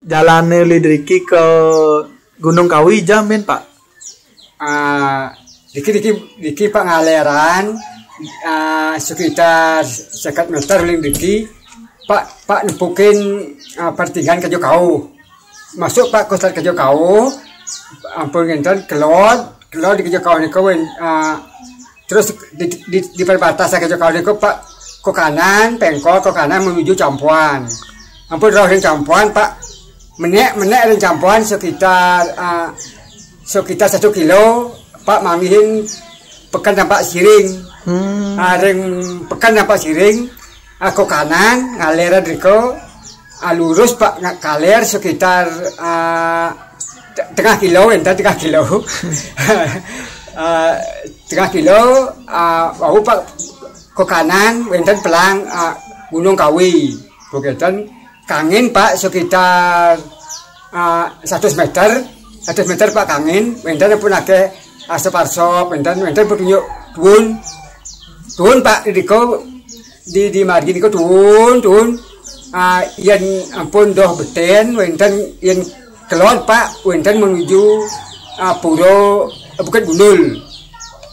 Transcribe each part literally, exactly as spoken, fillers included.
Jalané uli driki ka Gunung Kawi jam, men, Pak? Ah, diki, diki, diki, Pak, ngaleran, ah, sekitar seket meter uli driki, Pak, Pak nempukin, ah, pertigaan Kajokauh. Masuk, Pak, ke Kajokauh, ampun ngénten, kelod, kelod di Kajokauh niku, ah, terus di, di, di perbatasan Kajokauh niku, Pak, ke kanan, péngkol ke kanan menuju Campuan. Ampun rauh ring Campuan, Pak, menék, menék ring Campuan sekitar, ah, sekitar satu kilo, Pak, manggihin Peken Tampak Siring. Hmm. Ah, ring Peken Tampak Siring, ah, ke kanan, ngalér driko, ah, lurus, Pak, nga-, kalér sekitar, ah, te-, tengah kilo, wénten tengah kilo. Ah, tengah kilo, ah, wau, Pak, ke kanan, wénten pelang, ah, Gunung Kawi. Begitu. Kangin, Pak, sekitar, ah, seratus meter, seratus meter, Pak, kangin, wénten pun akéh, ah, asop-asop, wénten, wénten petunjuk tuun, tuun, Pak, driko di, di margi niku tuun, tuun, ah, yén ampun doh betén, wénten yén kelod, Pak, wénten menuju, ah, pura, ah, Bukit Gundul.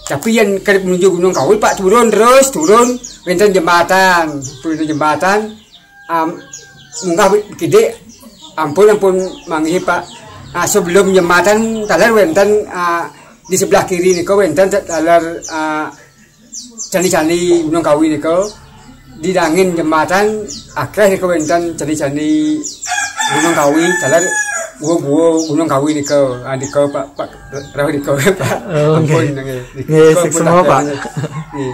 Tapi yén kerep menuju Gunung Kawi, Pak, turun terus, turun, wénten jembatan, wénten jembatan, am, munggah kidik, ampun, ampun manggihin, Pak. Ah, sebelum jembatan taler wénten, ah, di sebelah kiri niku wénten taler, ah, candi-candi Gunung Kawi niku. Di dangin jembatan akéh niku wénten candi-candi Gunung Kawi, taler gua-gua Gunung Kawi niku. Ah, niku, Pak, Pak, rauh niku, Pak. Oh, ampun, nggih. Nggih. Nggih, niku ampun suksma, Pak. Nggih.